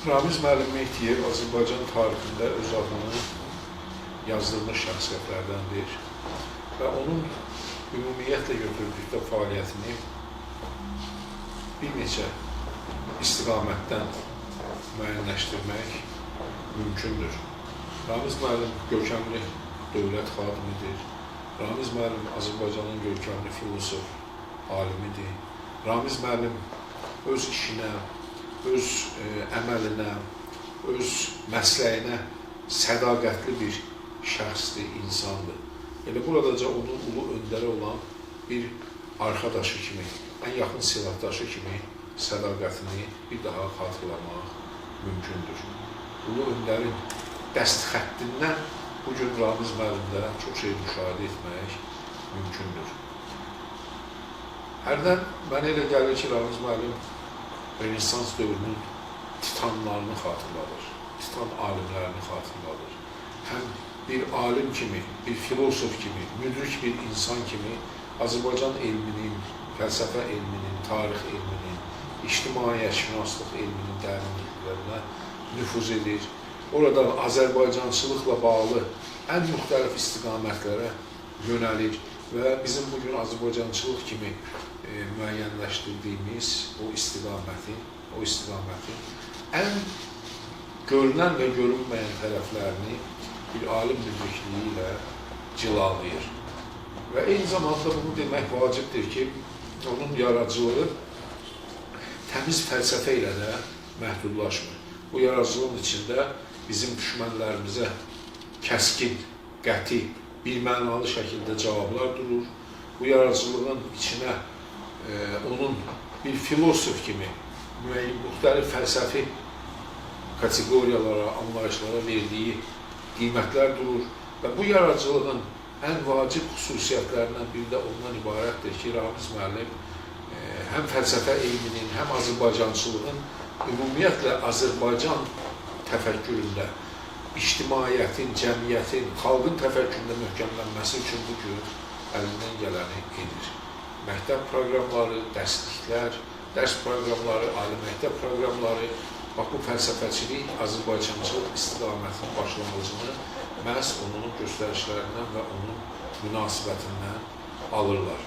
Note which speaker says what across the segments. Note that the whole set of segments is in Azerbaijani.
Speaker 1: Ramiz müəllim Mehdiyev Azərbaycan tarixində öz adını yazdırmış şəxsiyyətlərdəndir və onun ümumiyyətlə götürdükdə fəaliyyətini bir neçə istiqamətdən müəyyənləşdirmək mümkündür. Ramiz müəllim görkəmli dövlət xadimidir. Ramiz müəllim Azərbaycanın görkəmli filosof alimidir. Ramiz müəllim öz işinə, öz əməlinə, öz məsləyinə sədaqətli bir şəxsdir, insandır. Elə buradaca onun ulu öndəri olan bir arkadaşı kimi, ən yaxın silahdaşı kimi sədaqətini bir daha xatırlamaq mümkündür. Ulu öndərin dəst xəttindən bugün Ramiz müəllimdə çox şey müşahidə etmək mümkündür. Hərdən mənə elə gəlir ki, Ramiz müəllim Rönesans dövrünün titanlarını xatırladır, titan alimlərini xatırladır. Həm bir alim kimi, bir filosof kimi, müdrik bir insan kimi Azərbaycan elminin, fəlsəfə elminin, tarix elminin, ictimaiyyətşünaslıq elminin dərinliklərinə nüfuz edir. Oradan Azərbaycançılıqla bağlı ən müxtəlif istiqamətlərə yönəlir və bizim bugün Azərbaycançılıq kimi müəyyənləşdirdiyimiz o istiqamətin ən görünən və görünməyən tərəflərini bir alim müdrikliyi ilə cilalayır. Və eyni zamanda bunu demək vacibdir ki, onun yaradıcılığı təmiz fəlsəfə ilə də məhdudlaşmır. Bu yaradıcılığın içində bizim düşmənlərimizə kəskin, qəti, birmənalı şəkildə cavablar durur. Bu yaradıcılığın içinə onun bir filosof kimi müəyyən müxtəlif fəlsəfi kateqoriyalara, anlayışlara verdiyi qiymətlər durur və bu yaradıcılığın ən vacib xüsusiyyətlərindən biri də ondan ibarətdir ki, Ramiz müəllim həm fəlsəfə elminin, həm Azərbaycançılığın, ümumiyyətlə Azərbaycan təfəkküründə, ictimaiyyətin, cəmiyyətin, xalqın təfəkküründə möhkəmlənməsi üçün bu gün əlindən gələni edir. Məktəb proqramları, dərsliklər, dərs proqramları, ali məktəb proqramları, bax bu fəlsəfəçilik, Azərbaycançılıq istiqamətinin başlanğıcını məhz onun göstərişlərindən və onun münasibətindən alırlar.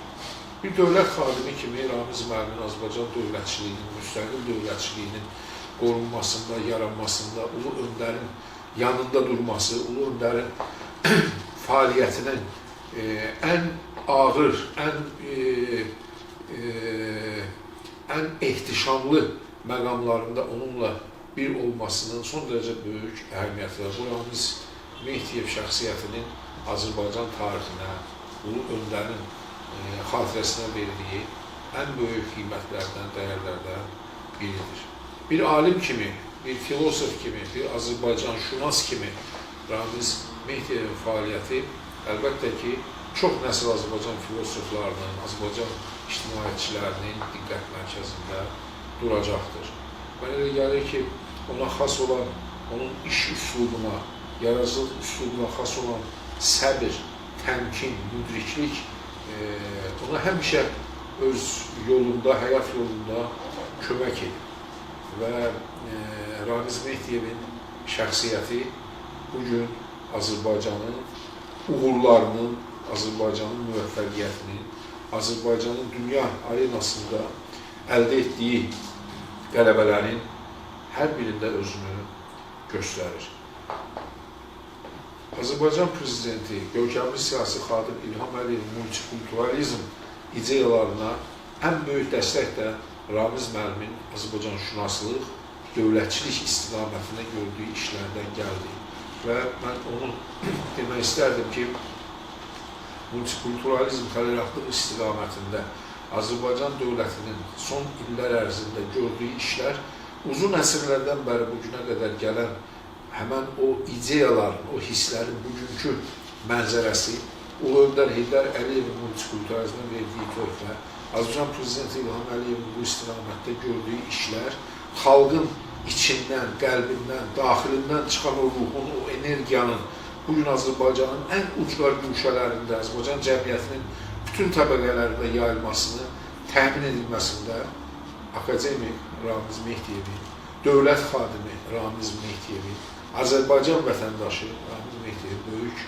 Speaker 1: Bir dövlət xadimi kimi Ramiz müəllimin Azərbaycan dövlətçiliyinin, müstəqil dövlətçiliyinin qorunmasında, yaranmasında, ulu öndərin yanında durması, ulu öndərin fəaliyyətinin ən ağır, ən ehtişamlı məqamlarında onunla bir olmasının son dərəcə böyük əhəmiyyəti var. Bu Ramiz Mehdiyev şəxsiyyətinin Azərbaycan tarixinə, ulu öndərin xatirəsinə verdiyi ən böyük qiymətlərdən, dəyərlərdən biridir. Bir alim kimi, bir filosof kimi, bir Azərbaycanşünas kimi Ramiz Mehdiyevin fəaliyyəti əlbəttə ki, çox nəsil Azərbaycan filosoflarının, Azərbaycan ictimaiyyətçilərinin diqqət mərkəzində duracaqdır. Mənə elə gəlir ki, ona xas olan, onun iş üslubuna, yaradıcılıq üslubuna xas olan səbir, təmkin, müdriklik ona həmişə öz yolunda, həyat yolunda kömək edib. Və Ramiz Mehdiyevin şəxsiyyəti bugün Azərbaycanın uğurlarının, Azərbaycanın müvəffəqiyyətinin, Azərbaycanın dünya arenasında əldə etdiyi qələbələrin hər birində özünü göstərir. Azərbaycan Prezidenti, görkəmli siyasi xadim İlham Əliyevin multikulturalizm ideyalarına ən böyük dəstək də Ramiz müəllimin Azərbaycanşünaslıq, dövlətçilik istiqamətində gördüyü işlərdən gəldi. Və mən onu demək istərdim ki, multikulturalizm, tolerantlıq istiqamətində Azərbaycan dövlətinin son illər ərzində gördüyü işlər uzun əsrlərdən bəri bu günə qədər gələn həmən o ideyaların, o hisslərin bugünkü mənzərəsi, Ulu Öndər Heydər Əliyevin multikulturalizmə verdiyi töhfə, Azərbaycan Prezidenti İlham Əliyevin bu istiqamətdə gördüyü işlər xalqın içindən, qəlbindən, daxilindən çıxan o ruhun, o energiyanın bugün Azərbaycanın ən ucqar güşələrində, Azərbaycan cəmiyyətinin bütün təbəqələrində yayılmasını təmin edilməsində akademik Ramiz Mehdiyevin dövlət xadimi Ramiz Mehdiyevin, Azərbaycan vətəndaşı Ramiz Mehdiyevin böyük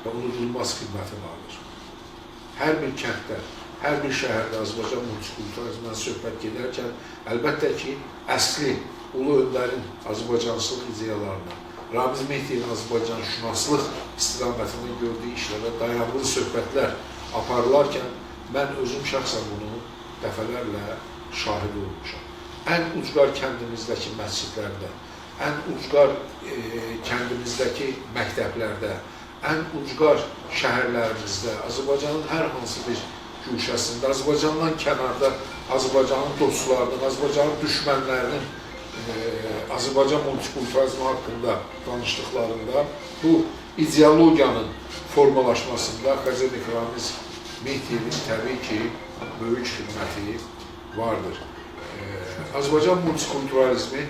Speaker 1: və unudulmaz xidməti vardır. Hər bir kənddə, hər bir şəhərdə Azərbaycan multikulturalizmindən söhbət gedərkən, əlbəttə ki, əsli Ulu Öndərin Azərbaycançılıq ideyalarına, Ramiz Mehdiyevin Azərbaycanşünaslıq istiqamətində gördüyü işlərə dayanıqlı söhbətlər aparılarkən mən özüm şəxsən bunu dəfələrlə şahid olmuşam. Ən ucqar kəndimizdəki məscidlərdə, ən ucqar kəndimizdəki məktəblərdə, ən ucqar şəhərlərimizdə, Azərbaycanın hər hansı bir güşəsində, Azərbaycandan kənarda Azərbaycanın dostlarının, Azərbaycanın düşmənlərinin Azərbaycan multikulturalizmi haqqında danışdıqlarında bu ideologiyanın formalaşmasında akademik Ramiz Mehdiyevin təbii ki, böyük xidməti vardır. Azərbaycan multikulturalizmi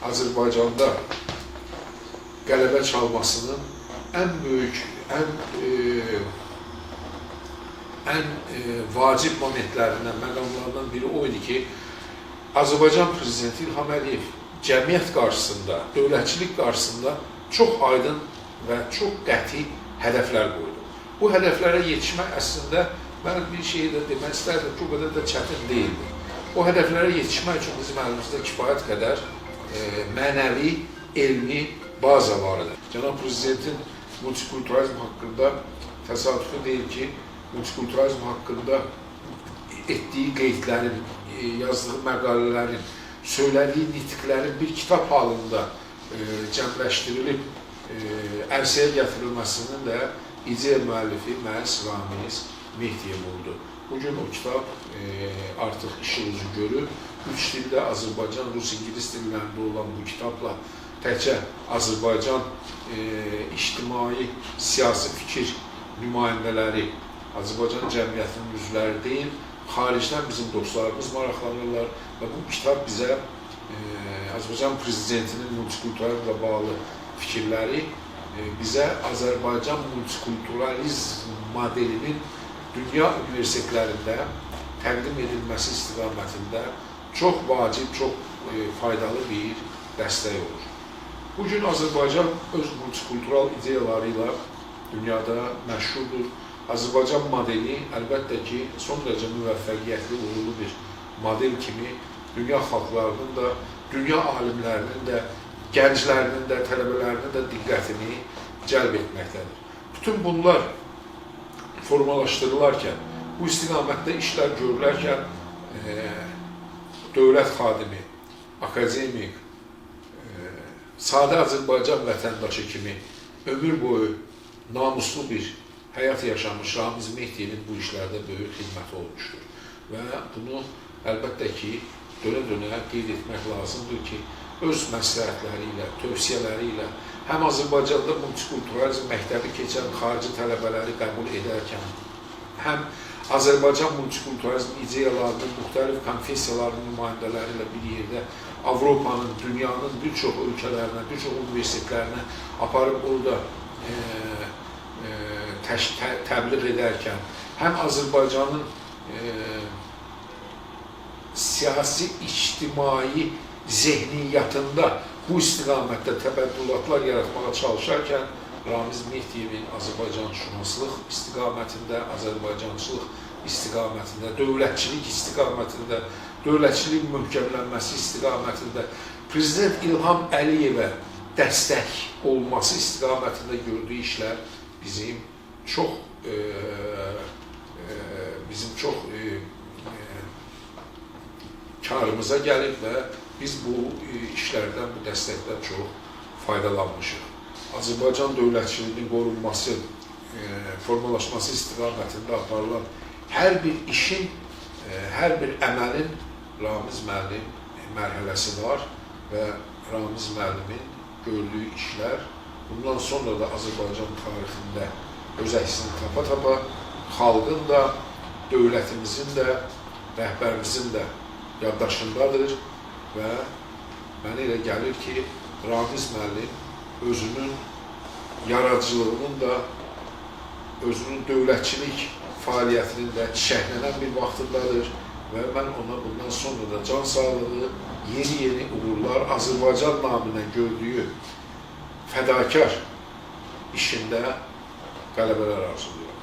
Speaker 1: Azərbaycanda qələbə çalmasının ən böyük, ən vacib momentlərindən, məqamlarından biri o idi ki, Azərbaycan Prezidenti İlham Əliyev cəmiyyət qarşısında, dövlətçilik qarşısında çox aydın və çox qəti hədəflər qoydu. Bu hədəflərə yetişmək əslində mən bir şeyi də demək istərdim ki, o qədər də çətin deyildi. O hədəflərə yetişmək üçün bizim əlimizdə kifayət qədər mənəvi, elmi baza var idi. Cənab Prezidentin multikulturalizm haqqında təsadüfi deyil ki, multikulturalizm haqqında etdiyi qeydlərin, yazdığı məqalələrin, söylədiyi nitqlərin bir kitab halında cəmləşdirilib ərsəyə gətirilməsinin də ideya müəllifi məhz Ramiz Mehdiyev oldu. Bugün o kitab artıq işıq üzü görür. Üç dildə Azərbaycan, Rus, İngilis dillərində olan bu kitabla təkcə Azərbaycan ictimai, siyasi fikir nümayəndələri, Azərbaycan cəmiyyətinin üzvləri deyil, xaricdən bizim dostlarımız maraqlanırlar və bu kitab bizə Azərbaycan Prezidentinin multikulturalizmlə bağlı fikirləri bizə Azərbaycan multikulturalizm modelinin dünya universitetlərində təqdim edilməsi istiqamətində çox vacib, çox faydalı bir dəstək olur. Bugün Azərbaycan öz multikultural ideyaları ilə dünyada məşhurdur. Azərbaycan modeli əlbəttə ki, son dərəcə müvəffəqiyyətli, uğurlu bir model kimi dünya xalqlarının da, dünya alimlərinin də, gənclərinin də, tələbələrinin də diqqətini cəlb etməkdədir. Bütün bunlar formalaşdırılarkən, bu istiqamətdə işlər görülərkən dövlət xadimi, akademik, sadə Azərbaycan vətəndaşı kimi ömür boyu namuslu bir həyat yaşamış Ramiz Mehdiyevin bu işlərdə böyük xidməti olmuşdur. Və bunu əlbəttə ki, dönə-dönə qeyd etmək lazımdır ki, öz məsləhətləri ilə, tövsiyələri ilə həm Azərbaycanda multikulturalizm məktəbi keçən xarici tələbələri qəbul edərkən, həm Azərbaycan multikulturalizm ideyalarının müxtəlif konfessiyaların nümayəndələri ilə bir yerdə Avropanın, dünyanın bir çox ölkələrinə, bir çox universitetlərinə aparıb orada təbliğ edərkən, həm Azərbaycanın siyasi, ictimai zehniyyatında bu istiqamətdə təbəddülatlar yaratmağa çalışarkən Ramiz Mehdiyevin Azərbaycanşünaslıq istiqamətində, Azərbaycançılıq istiqamətində, dövlətçilik istiqamətində, dövlətçiliyin möhkəmlənməsi istiqamətində, Prezident İlham Əliyevə dəstək olması istiqamətində gördüyü işlər bizim çox karımıza gəlib və biz bu işlərdən, bu dəstəkdən çox faydalanmışıq. Azərbaycan dövlətçiliyinin qorunması, formalaşması istiqamətində aparılan hər bir işin, hər bir əməlin Ramiz müəllim mərhələsi var və Ramiz müəllimin gördüyü işlər bundan sonra da Azərbaycan tarixində öz əksini tapa-tapa xalqın da, dövlətimizin də, rəhbərimizin də yaddaşındadır və mənə elə gəlir ki, Ramiz müəllim özünün yaradıcılığının da, özünün dövlətçilik fəaliyyətinin də çiçəklənən bir vaxtındadır Və mən ona bundan sonra da can sağlığı, yeni-yeni uğurlar, Azərbaycan naminə gördüyü fədakar işində qələbələr arzulayıram.